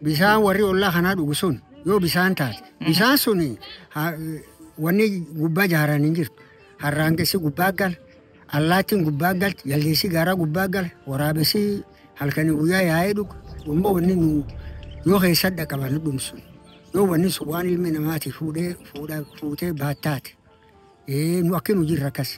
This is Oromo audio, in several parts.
Bisaan warri ollaa kanaa dhugu sun yoo bisaan taate bisaan sun wanni gubbaa jaaran hin jirtu. Harraangessi gubbaa gala, allaattiin gubbaa galti, jaldeessi gaaraa gubbaa gala, waraabessi halkanii guyyaa yaa'ee dhuga. Ammoo wanni nu yoo keessa dhaqaban dhumsu yoo wanni sun waan ilmi namaati fuudhee fuutee baattaate nu akka nu jirra akkas.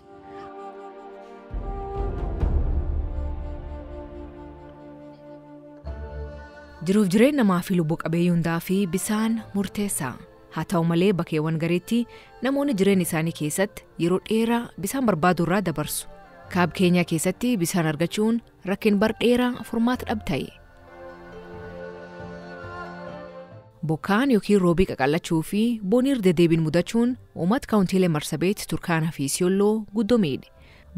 Jiruuf jireenya namaa fi lubbu qabeeyyii hundaa fi bisaan murteessaa. Haa ta'u malee bakkeewwan gareetti namoonni jireenya isaanii keessatti yeroo dheeraa bisaan barbaadu irraa dabarsu. Kaab Keenyaa keessatti bisaan argachuun rakkina bara dheeraa furmaata dhab ta'e. Bokkaan yookiin roobii qaqallachuu fi boonii irra deddeebiin mudachuun uummata kaawuntiilee Marsabeet, Turkaanaa fi Isiyolloo guddoo miidhe.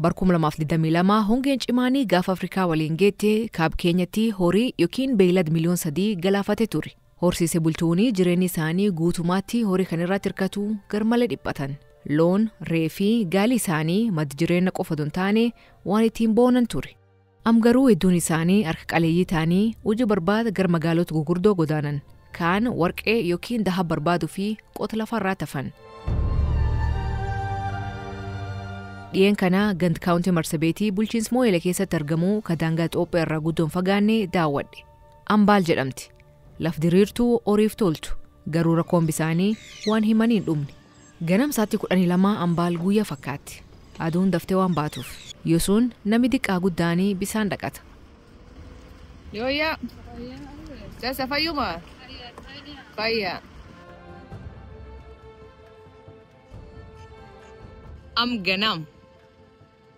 Bara 2022 hongeen cimaanii gaafa Afrikaa waliin geette kaab keenyatti horii yookiin beeylada miliyoona 3 galaafate ture. Horsiise bultoonni jireenya isaanii guutummaatti horii kan irratti hirkatu garmalee dhiphatan. Loon, re'ee fi gaalii isaanii madda jireenya qofa osoo hin taane waan ittiin boonan ture. Am garuu hedduun isaanii harka qaleeyyii ta'anii hojii barbaada gara magaalota gurguddoo godaanan. Kaan warqee yookiin dahab barbaaduu fi qota lafarraa tafan. Dhiyeenya kana ganda kaawuntii Marsabeetii bulchiinsa Mooyyelee keessatti argamu kan daangaa Itoophiyaa irraa guddoon fagaanne daawwadhe. Ambaal jedhamti. Laf diriirtuu horiif toltu. Garuu rakkoon bisaanii waan himanii hin dhumne. Ganam sa'aatii 12 Ambaal guyyaa fakkaatti. Aduun daftee waan baatuuf. Yosuun namni diqqaa guddaanii bisaan dhaqata. Yooyyaa. Sasa fayyuma? Fayyaa. Am ganam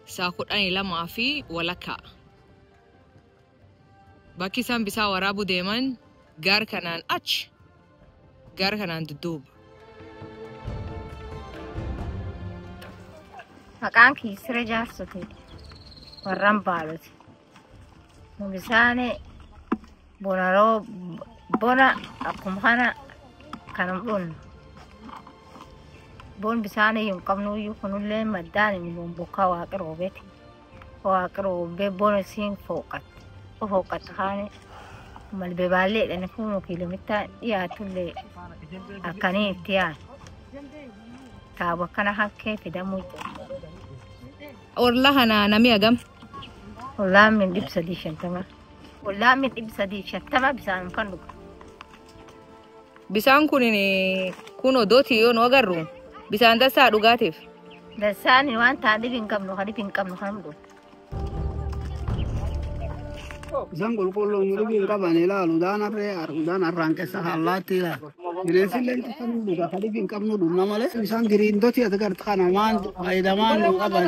saa 12:15. Bakki isaan bisaan waraabuu deeman gaara kanaan achi, gaara kanaan dudduuba. Maqaan kiyya Siree Jaarsoti warraan Baaloti. Nu bisaan bonaroo bona akkuma kana kan dhugnu. Bon bisaan hin qabnu iyyuu kunillee maddaan hin bokkaa waaqa roobeeti. Waaqa roobee bona siin fooqatte. Fooqatte kaane malbee baalleedhaan kun kiiloomeetira dhiyaatullee akkanii itti yaa'an. Taaba akkana hakkee fidamuu jira. Ollaa kana namni hagam? Ollaan min 350. Ollaan min 350 bisaan kan dhugu. Bisaan kun kun odooti yoo nu agarru bisaan dassaa dhugaatiif. Dassaan waan ta'an dhibi hin qabnu kan dhibi hin qabnu kan dhugu. Isaan qulqulluun dhibi hin qaban ilaalu daan arraanqessa allaattii ilaalu. Bineensi illee kan dhuga kan dhibi hin qabnu dhugna malee isaan giriindoti ati garta kana waan fayyadamaan nu qaban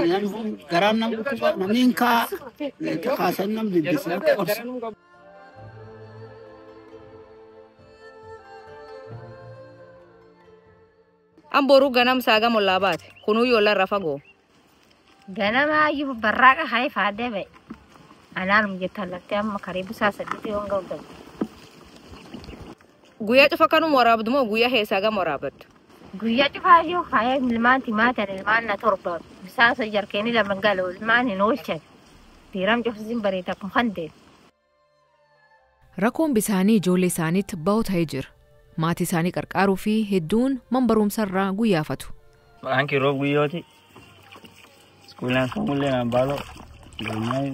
garaan nam dhukkuba namni hin kaa kaasan nam diddisa qorsa. An boruu ganam saa gam ollaa baate kunuyyoo ollarra fagoo. Ganama iyyuu barraaqa hayee faadee ba'e. Anaan jettan laftee amma karibu saa 8 yoon ga'u ta'u. Guyyaa cufa kanuma waraabdu moo guyyaa keessaa gam waraabaddu? Guyyaa cufaa iyyuu hayee ilmaan timaatan ilmaan na torba bisaan sun jarkeenii lama galu ilmaan hin oolchan. Diiram cufsiin bareeda akkuma kan deemu. Rakkoon bisaanii ijoollee isaaniitti ba'u ta'ee jira. Maatii isaanii qarqaaruu fi hedduun man barumsarraa guyyaafatu. Maqaan kee Roob Guyyooti. Iskuulaan Samullee Nambaaloo. Galmaa'ee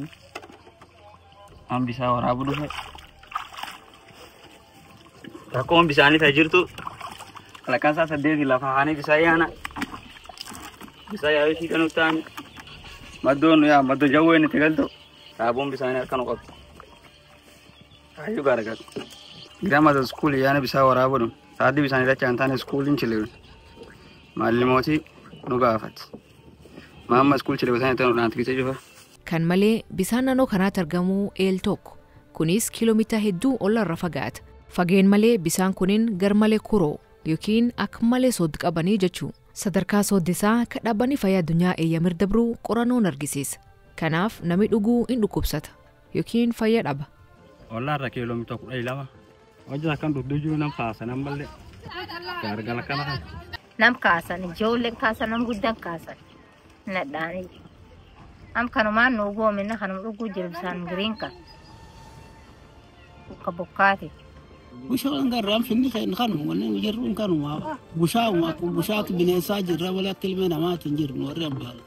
waan bisaan waraabuu dhufe. Rakkoon bisaanii ta'e jirtu halkan isaa 8 lafa haanii bisaan yaana. Bisaan yaa'uu ishii kan ta'an maddoon yaa maddoo jawween itti galtu saabuun bisaanii harka nu qabdu. Hayyuu gaargatu. Girama iskuulii yaana bisaan waraabuu dhufu. Sa'aatii bisaanii dachaa hin taane iskuuliin chileeru. Maallimootii nu gaafatti. Maamma iskuul chileeru isaan itti nu dhaanti cufa. Kan malee bisaan naannoo kanaatti argamu eel tokko. Kunis kiiloomeetira hedduu ollarra fagaata. Fageen malee bisaan kunin garmalee kuroo yookiin akka malee sooddi qabanii jechuu. Sadarkaa sooddisaa kan dhaabbanni fayyaa addunyaa eeyyamir dabruu qorannoon argisiisa. Kanaaf namni dhuguu hin dhukkubsata yookiin fayyaa dhaba. Ollaarra kiiloomeetira 12. Hojii akkan dhugduu jiru nam kaasan ammallee. Gaargala kana kan. Nam kaasan ijoolleen kaasan nam guddaan kaasan nadhaanii. Am kanumaan nu goomina kanuma dhuguu jiru bisaan giriin kan. Bokka bokkaati. Bushaan garraan finni kan kanuma wanni nu jirru kanuma bushaa'uma akkuma bushaatu bineensaa jirra malee akka ilmee namaati hin jirru warri abbaan.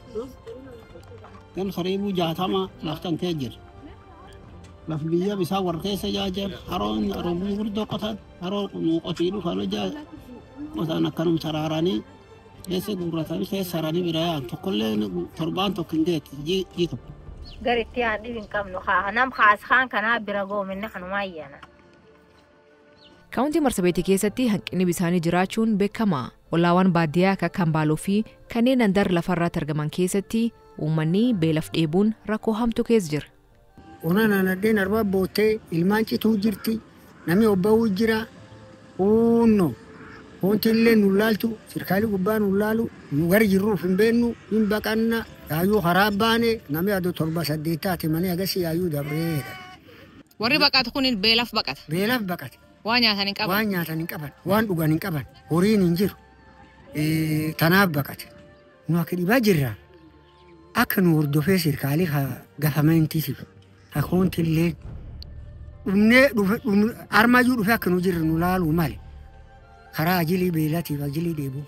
Kan kariibuu 60 laftan kee jira. Laf biyya bisaan warra keessa jaajan haroon haroon gurguddoo qotan haroo nu qotiidhu kan hojjaa qotan akkanum saraaranii keessa guurratanii keessa saranii bira yaa'an tokkollee torbaan tokko hin geetti jii tokko. Garitti aan dhib hin qabnu haa nam haas kaan kanaa bira goominna kanumaa iyyana. Kaawuntii Marsabeetii keessatti hanqinni bisaanii jiraachuun beekama. Olaawwan baadiyyaa akka Kambaaloo fi kanneen handar lafarraatti argaman keessatti uummanni beelaaf dheebuun rakkoo hamtuu keessa jira. Onaan anadheen arba boottee ilmaan cituu jirti. Namni obba'uu jira. Hunno. Wanti illee nu laaltu sirkaalii gubbaa nu laalu nu gara jirruuf hin beennu hin baqanna yaayyuu karaa baane namni aduu 7 8 taate manii agasii yaayyuu dabreedha. Warri baqatu kun beelaaf baqata. Beelaaf baqate. Waan nyaatan hin qaban. Waan nyaatan hin qaban. Waan dhugan hin qaban. Horiin hin jiru. Tanaaf baqate. Nu akka dhibaa jirra. Akka nu hordofee sirkaalii gafamentiitiif hakoonti illee dhumnee armayyuu dhufee akka nu jirru nu laaluu malee. Karaa ajilii beelatiif ajilii dheebuu.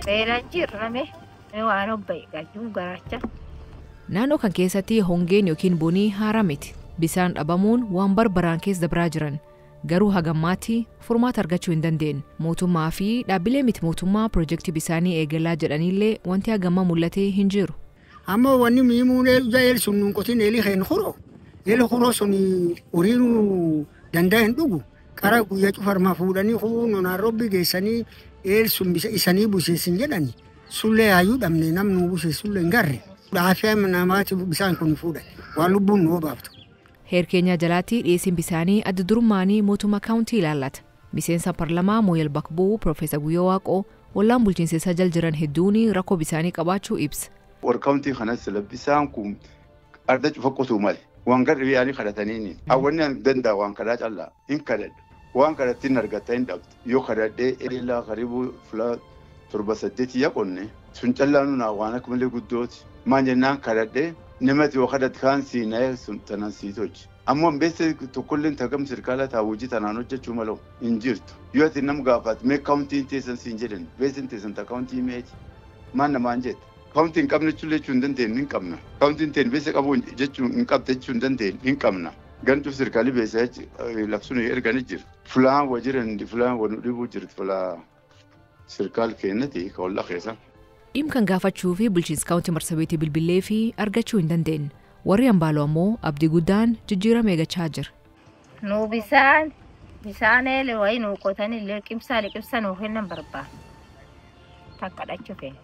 Beelaan jirra name waan obbaye gaajjuu garaacha. Naannoo kan keessatti hongeen yookiin bonii haaraa miti. Bisaan dhabamuun waan barbaraan keessa dabraa jiran. Garuu hagammaatti furmaata argachuu hin dandeenye. Mootummaa fi dhaabbilee miti mootummaa pirojektii bisaanii eegalaa jedhanillee wanti hagammaa mul'atee hin jiru. Ammoo wanni miimuun eel sun nuun qotin eelii keen huroo. Eeli huroo sun horiin danda'a hin dhugu. Qara guyyaa cufarmaa fuudhanii huunoo naarrobbi geessanii eel sun isanii busheessin jedhani. Sullee yaayyuu dhabne namnu busheessullee hin garre. Dhaafee namaati bisaan kun fuudhan. Waan lubbuun nu obaaftu. Heer keenyaa jalaatti dhiyeessiin bisaanii adda durummaanii mootummaa kaawuntii ilaallata. Miseensa paarlamaa Mooyel Bakbuu Piroofeesar Guyyoo Waaqoo ollaan bulchiinsa isaa jala jiran hedduun rakkoo bisaanii qabaachuu ibsa. Warra kaawuntii kanas bisaan kun arda cufa qotuu malee waan gara biyyaanii kadhataniini. Hawwanni an danda'a waan kadhaa callaa hin kadhadhu. Waan kadhatti hin argatta hin dhabdu. Yoo kadhadhee eelaa karibu fulaa 7 8 yaa qonne sun callaa nuna waan akka malee guddooti. Maan jennaan kadhadhee namatti yoo kadhatti kaan siinaa sun tanaan sii tolchi. Ammoo beessa tokkolleen tagam sirkaala taa'uu tanaan hojjechuu malu hin jirtu. Yoo ati nam gaafat mee kaawuntiin teessan siin jedhan beessin teessan ta kaawuntii meeti maan namaan jette. Kaawuntiin qabna jechuu hin dandeenye hin qabna. Kaawuntiin teen beessa qabu jechuu hin qabde jechuu hin dandeenye hin qabna. Gantuuf sirkaalii beessa labsuun erganii jiru. Fulaan wa jiran fulaan wa nu dhibuu jirtu fulaa sirkaal kennati ka olla keessa. Dhimma kan gaafachuu fi bulchiinsa kaawuntii Marsabeetii bilbilee fi argachuu hin dandeenye. Warri Ambaaloo ammoo abdii guddaan jijjiirama eeggachaa jira. Nu bisaan bisaan eelee wayii nu qotanii liqimsaa liqimsa nuu kennan barbaada. Takka dhachuu keenya.